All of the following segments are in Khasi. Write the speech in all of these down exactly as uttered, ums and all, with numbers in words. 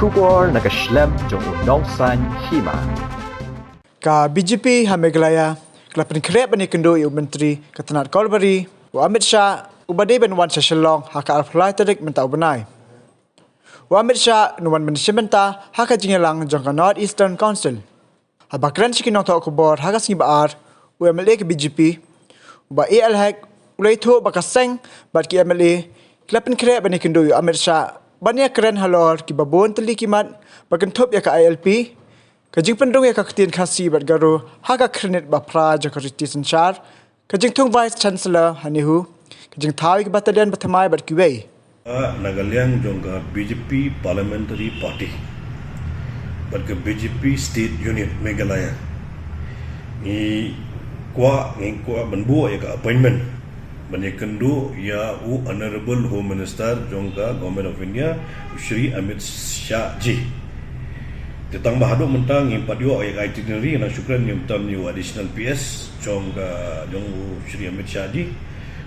Khubor na ka shlem jong u Nongsaiñ Hima. Ka B J P ha Meghalaya ka la pynkhreh ban ïakynduh ïa u Myntri ka tnat Kolbari, u Amit Shah, uba dei ban wan sha Shillong ha ka arphew lai tarik mynta u bnai. U Amit Shah un wan ban shim bynta ha ka jingïalang jong ka North Eastern Council. Haba kren sha ki nongthoh khubor ha ka sngi ba ar, u M L A ka B J P, u Bah A L Hek, u la ïathuh ba ka seng bad ki M L A ki la pynkhreh ban ïakynduh ïa u Amit Shah ban ïakren halor kiba bun tylli ki mat ba kynthup ïa ka I L P, ka jingpynrung ïa ka ktien Khasi bad Garo ha ka khyrnit ba phra jong ka riti synshar, ka jingthung Vice Chancellor ha NEHU, ka jingthaw ïa ka battalion ba thymmai bad kiwei. Ah, na ka liang jong ka B J P Parliamentary Party bad ka B J P State Unit Meghalaya, ngi kwah, ngi kwah ban buh ïa ka appointment ban ïakynduh ïa u Honorable Home Minister jong ka Government of India, u Shri Amit Shah ji. Te tang ba haduh mynta ngim pat ïoh ïa ka itinerary, nga shu kren mynta ïa u Additional P S jong ka, jong u Shri Amit Shah ji.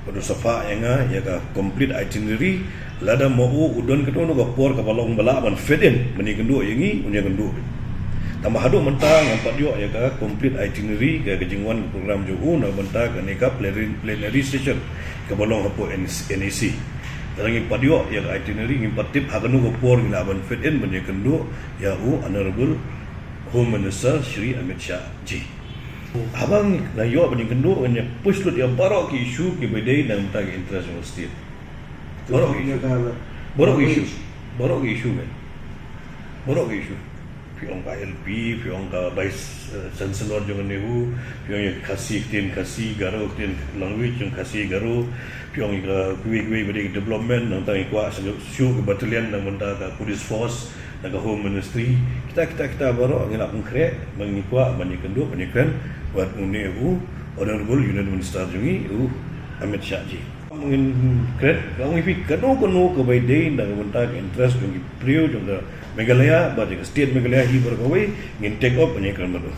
Bad u sa phah ïa nga ïa ka complete itinerary. Lada ma u u don katno katno ka por kaba long ba lah ban fit in ban ïakynduh ïa ngi, un ïakynduh. Tang ba haduh mynta ngam pat ïoh ïa ka complete itinerary ka, ka jingwan ka program jong u na ka bynta kane ka plenary, plenary session kaba long hapoh N-, N E C. Te ngim pat ïoh ïa ka itinerary, ngim pat tip ha kano ka por ngi lah ban fit in ban ïakynduh ïa u Honorable Home Minister Shri Amit Shah ji. Haba ngi la ïoh ban ïakynduh, ngi push lut ïa baroh ki issue kiba dei na ka bynta ka interest jong ka state. Baroh ki issue. Baroh ki issue. Baroh ki issue, man. Baroh ki issue. Phi ong ka I L P, phi ong ka Vice, eh, Chancellor jong NEHU, phi ong ïa ka Khasi, ktien Khasi, Garo, ktien language jong Khasi, Garo, phi ong ïa ka kiwei kiwei ba dei ka development, nangta ngi kwah sa shuh ka battalion na ka bynta ka police force, na ka Home Ministry, kita, kita, kita baroh ngi la pynkhreh, ba ngi kwah ban ïakynduh, ban ïakren bad une u Honorable Union Minister jong ngi, u Amit Shah ji. Ngin kren, ka ong ïa phi kano kano kaba dei na ka bynta ka interest jong ki briew jong ka Meghalaya bad jong ka state Meghalaya hi baroh kawei, ngin take up ban ïakren bad u.